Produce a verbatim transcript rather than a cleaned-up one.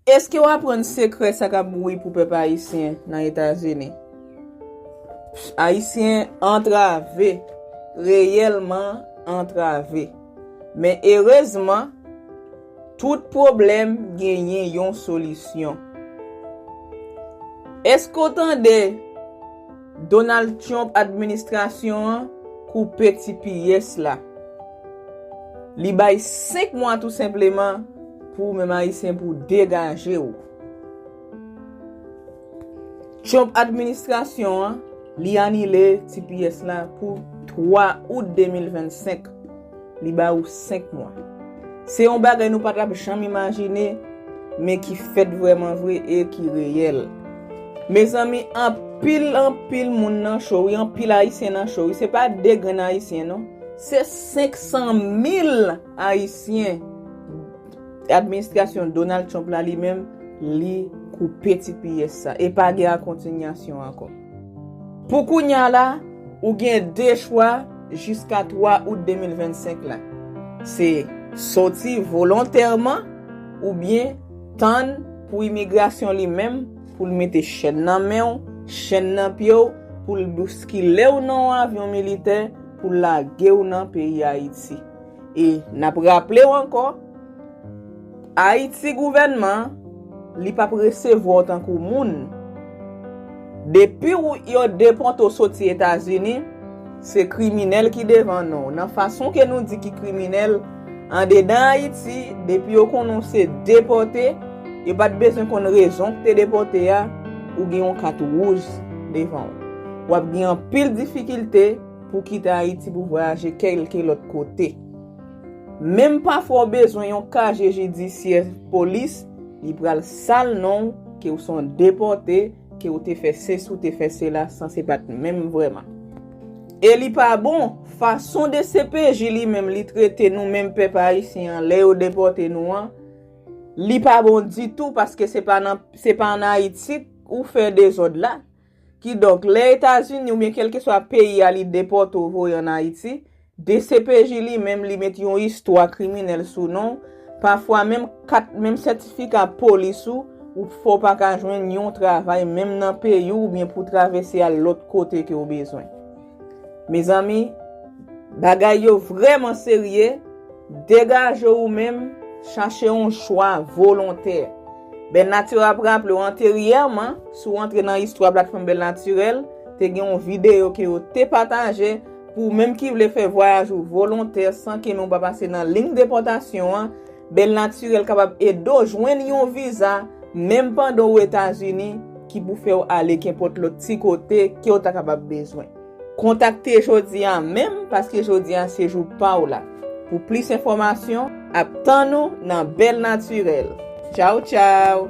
Èske w aprann sekrè sa k ap bouyi pou pèp ayisyen nan Etazini? Ayisyen antrave, reyèlman antrave. Men erezman, tout pwoblèm genyen yon solisyon. Èske w tande Donald Trump administrasyon an koupe T P S la? Li bay senk mwa tou senpleman pou ou menm Ayisyen pou degaje w. Trump administrasyon an, li anile T P S la pou twa out de mil vennsenk. Li ba ou senk mwa. Se yon bagay nou pa t ap janm imajine, men ki fèt vrèman vre e ki reyèl. Mezanmi, anpil, anpil moun nan cho, wi, anpil Ayisyen nan cho, wi. Se pa de grenn Ayisyen, non. Se senk san mil Ayisyen administrasyon Donald Trump la li menm, li koupe T P S sa. E pa gen a kontinyasyon ankò. Pou kounye a la, ou gen de chwa jiska twa out de mil vennsenk la. Se soti volontèman oubyen tann pou imigrasyon li menm, pou l mete chèn nan men w, chèn nan pye w, pou l bouskile w nan yon avyon militè, pou l lage w nan peyi Ayiti. E n ap raple w ankò, Ayiti gouvènman, li p ap resevwa w tankou moun. Depi w, yo depòte w soti Etazini, se kriminèl ki devan non w. Nan fason ke nou di ki kriminèl, andedan Ayiti, depi yo konnen w se depòte, yo pa t bezwen konn rezon k te depòte a, ou gen yon kat wouj devan w. W ap gen anpil difikilte pou kite Ayiti pou vwayaje kèlke lòt kote. Menm pafwa w bezwen yon kaje jidisyè polis, li pral sal non w ke w se yon depòte, ke w te fè sesi, w te fè sela, san se pa t menm vrèman. E li pa bon, fason D C P J li menm li trete nou menm pèp ayisyen an, lè yo depòte nou an, li pa bon ditou, paske se pa nan, se pa ann Ayiti ou fè dezòd la. Kidonk, lè Etazini oubyen kèlkeswa peyi a li depòte w voye ann Ayiti, D C P J li menm li met yon istwa kriminèl sou non w, pafwa menm kat, menm sètifika polis ou, ou fè w pa ka jwenn yon travay menm nan peyi w oubyen pou travèse al lòt kote ke w bezwen. Mezanmi, bagay yo vrèman serye, degaje w ou menm, chache yon chwa volontè. Bèl Natirèl ap raple w anteryèman, si w antre nan istwa platfòm Bèl Natirèl, te gen yon videyo ke yo te pataje pou ou menm ki vle fè vwayaj ou volontè san ke men w pa pase nan liy depòtasyon an, Bèl Natirèl kapab ede w jwenn yon viza, menm pandan w Etazini, ki pou fè w ale kenpòt lòt ti kote ke w ta kapab bezwen. Kontakte jodi a menm, paske jodi a se jou pa w la. Pou plis enfòmasyon, ap tann ou nan Bèl Natirèl. Tchaw, tchaw!